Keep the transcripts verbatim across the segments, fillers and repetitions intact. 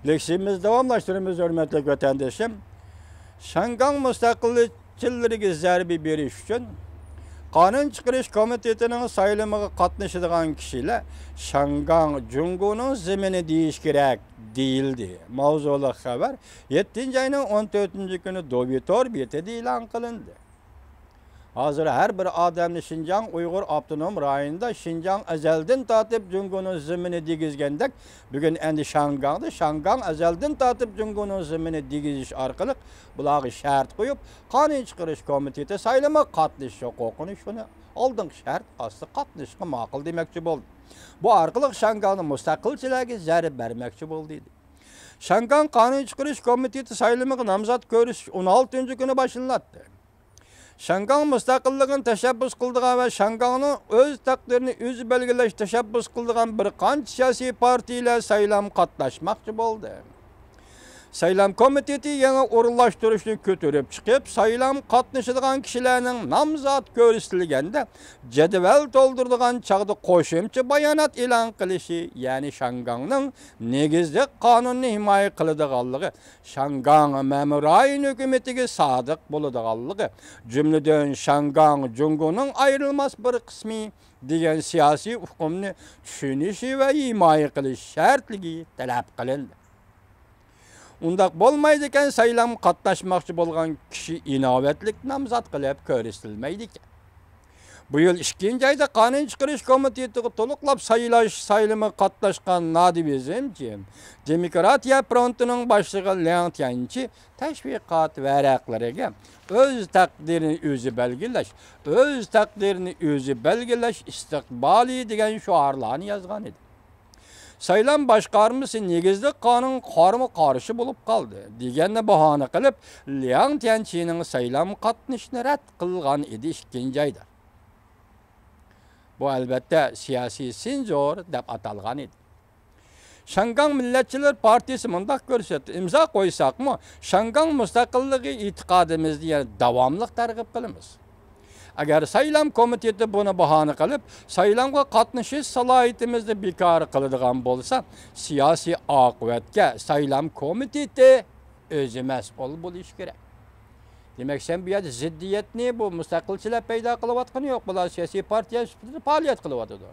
لېكسىيىمىزنى داۋاملاشتۇرىمىز، ھۆرمەتلىك ۋەتەندىشىم. شياڭگاڭ مۇستەقىلچىلىرىگە زەربە بېرىش ئۈچۈن قانۇن چىقىرىش كومىتېتىنىڭ سايلىمىغا قاتنىشىدىغان كىشىلەر شياڭگاڭ جۇڭگونىڭ زېمىنى دېيىش كېرەك، دېيىلدى. ماۋزۇلۇق خەۋەر يەتتىنچى ئاينىڭ ئون تۆتىنچى كۈنى دوۋيۇ تور بېتىدە ئېلان قىلىندى. ھازىر ھەر بىر ئادەمنى شىنجاڭ ئۇيغۇر ئاپتونوم رايونىدا شىنجاڭ ئەزەلدىن تارتىپ جۇڭگونىڭ زېمىنى دېگۈزگەندەك، بۈگۈن ئەمدى شياڭگاڭدا شياڭگاڭ ئەزەلدىن تارتىپ جۇڭگونىڭ زېمىنى دېگۈزۈش ئارقىلىق بۇلارغا شەرت قويۇپ، قانۇن چىقىرىش كومىتېتى سايلىمىغا قاتنىشىش ھوقۇقىنى شۇنى ئالدىنقى شەرت ئاستىدا قاتنىشىشقا ماقۇل دېمەكچى بولدى. بۇ ئارقىلىق شياڭگاڭدا مۇستەقىلچىلەرگە زەربە بەرمەكچى بولدى، دېدى. شياڭگاڭ قانۇن چىقىرىش كومىتېتى سايلىمىغا نامزات كۆرسىتىش ئون ئالتىنچى كۈنى باشلىناتتى. شياڭگاڭ مۇستەقىللىقىنى تەشەببۇس قىلىدىغان ۋە شياڭگاڭنىڭ ئۆز تەقدىرىنى ئۆزى بەلگىلەش تەشەببۇس قىلىدىغان بىر قانچە سىياسىي پارتىيەلەر سايلام قاتناشماقچى بولدى. سايلام كومىتېتى يېڭى ئورۇنلاشتۇرۇشنى كۆتۈرۈپ چىقىپ، سايلام قاتنىشىدىغان كىشىلەرنىڭ نامزات كۆرسىتىلگەندە جەدۋەل تولدۇرىدىغان چاغدا قوشۇمچە بايانات ئېلان قىلىشى، يەنى شياڭگاڭنىڭ نېگىزلىك قانۇننى ھىمايە قىلىدىغانلىقى، شياڭگاڭ مەمۇرىي ھۆكۈمىتىگە سادىق بولىدىغانلىقى، جۈملىدىن شياڭگاڭ جۇڭگونىڭ ئايرىلماس بىر قىسمى دېگەن سىياسىي ئۇقۇمنى چۈشىنىشى ۋە ھىمايە قىلىش شەرتلىكى تەلەپ قىلىندى. ئۇنداق بولمايدىكەن، سايلامغا قاتناشماقچى بولغان كىشى ئىناۋەتلىك نامزات قىلىپ كۆرسىتىلمەيدىكەن. بۇ يىل ئىككىنچى ئايدا قانۇن چىقىرىش كومىتېتىغا تولۇقلاپ سايلاش سايلىمىغا قاتناشقان نادىۋىزمچى، دېموكراتىيە فرونتىنىڭ باشلىقى لياڭ تيەنچى تەشۋىقات ۋەرەقلىرىگە «ئۆز تەقدىرىنى ئۆزى بەلگىلەش، ئۆز تەقدىرىنى ئۆزى بەلگىلەش ئىستىقبالى» دېگەن شوئارلارنى يازغان ئىدى. سايلام باشقارمىسى نېگىزلىك قانۇنغا قارىمۇ قارشى بولۇپ قالدى دېگەننى باھانە قىلىپ، لياڭ تيەنچىنىڭ سايلام قاتنىشىشىنى رەت قىلغان ئىدى ئىككىنچى ئايدا. بۇ، ئەلۋەتتە، سىياسىي سېنزور دەپ ئاتالغان ئىدى. شياڭگاڭ مىللەتچىلەر پارتىيىسى مۇنداق كۆرسەتتى: ئىمزا قويساقمۇ، شياڭگاڭ مۇستەقىللىقى ئېتىقادىمىزنى يەنە داۋاملىق تەرغىب قىلىمىز. ئەگەر سايلام كومىتېتى بۇنى باھانە قىلىپ، سايلامغا قاتنىشىش سالاھىيىتىمىزنى بىكار قىلىدىغان بولسا، سىياسىي ئاقىۋەتكە سايلام كومىتېتى ئۆزى مەسئۇل بولۇشى كېرەك. دېمەك، سەن بۇ يەردە زىددىيەتنى بۇ مۇستەقىلچىلەر پەيدا قىلىۋاتقىنى يوق، بۇلار سىياسىي پارتىيە سۈپىتىدە پائالىيەت قىلىۋاتىدۇ.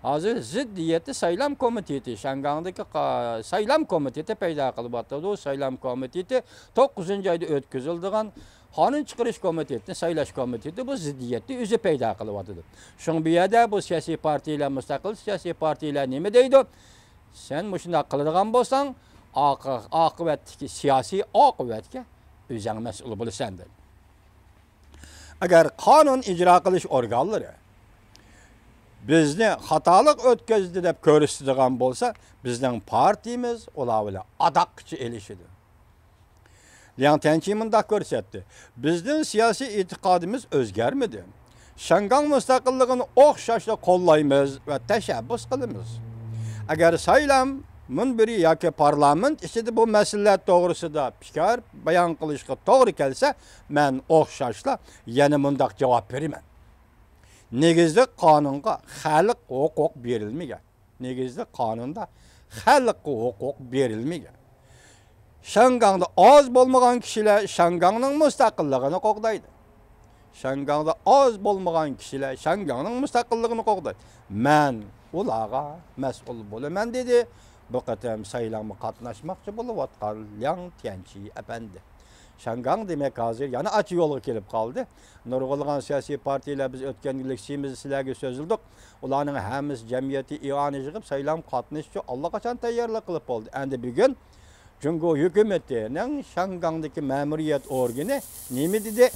ھازىر زىددىيەتنى سايلام كومىتېتى، شياڭگاڭدىكى قا-، سايلام كومىتېتى پەيدا قىلىۋاتىدۇ. سايلام كومىتېتى توققۇزىنچى ئايدا ئۆتكۈزۈلىدىغان قانۇن چىقىرىش كومىتېتىنى، سايلاش كومىتېتى بۇ زىددىيەتنى ئۆزى پەيدا قىلىۋاتىدۇ. شۇڭا بۇ يەردە بۇ سىياسىي پارتىيەلەر، مۇستەقىل سىياسىي پارتىيەلەر نېمە دەيدۇ؟ سەن مۇشۇنداق قىلىدىغان بولساڭ، ئاقى-، ئاقىۋەتتىكى سىياسىي ئاقىۋەتكە ئۆزەڭ مەسئۇل بولىسەن، دەيدۇ. ئەگەر قانۇن ئىجرا قىلىش ئورگانلىرى بىزنى خاتالىق ئۆتكۈزدى دەپ كۆرسىتىدىغان بولسا، بىزنىڭ پارتىيىمىز ئۇلار بىلەن ئاداققىچە ئېلىشىدۇ. لياڭ تيەنچى مۇنداق كۆرسەتتى: بىزنىڭ سىياسىي ئېتىقادىمىز ئۆزگەرمىدى. شياڭگاڭ مۇستەقىللىقىنى ئوخشاشلا قوللايمىز ۋە تەشەببۇس قىلىمىز. ئەگەر سايلام مۇنبىرى ياكى پارلامېنت ئىچىدە بۇ مەسىلىلەر توغرىسىدا پىكىر بايان قىلىشقا توغرا كەلسە، مەن ئوخشاشلا يەنە مۇنداق جاۋاب بېرىمەن: نېگىزلىك قانۇنغا خەلق ھوقۇق بېرىلمىگەن. نېگىزلىك قانۇندا خەلققە ھوقۇق بېرىلمىگەن. شياڭگاڭدا ئاز بولمىغان كىشىلەر شياڭگاڭنىڭ مۇستەقىللىقىنى قوغدايدۇ. شياڭگاڭدا ئاز بولمىغان كىشىلەر شياڭگاڭنىڭ مۇستەقىللىقىنى قوغدايدۇ. مەن ئۇلارغا مەسئۇل بولىمەن، دېدى بۇ قېتىم سايلامغا قاتناشماقچى بولۇۋاتقان لياڭ تيەنچى ئەپەندى. شياڭگاڭ، دېمەك، ھازىر يەنە ئاچا يولغا كېلىپ قالدى. نۇرغۇنلىغان سىياسىي پارتىيەلەر، بىز ئۆتكەن لېكسىيىمىزدە سىلەرگە سۆزلىدۇق، ئۇلارنىڭ ھەممىسى جەمئىيەتتە ئىئانە يىغىپ، سايلام قاتنىشىشى ئاللىقاچان تەييارلىق قىلىپ بولدى. ئەمدى بۈگۈن جۇڭگو ھۆكۈمىتىنىڭ شياڭگاڭدىكى مەمۇرىيەت ئورگىنى نېمە دېدى؟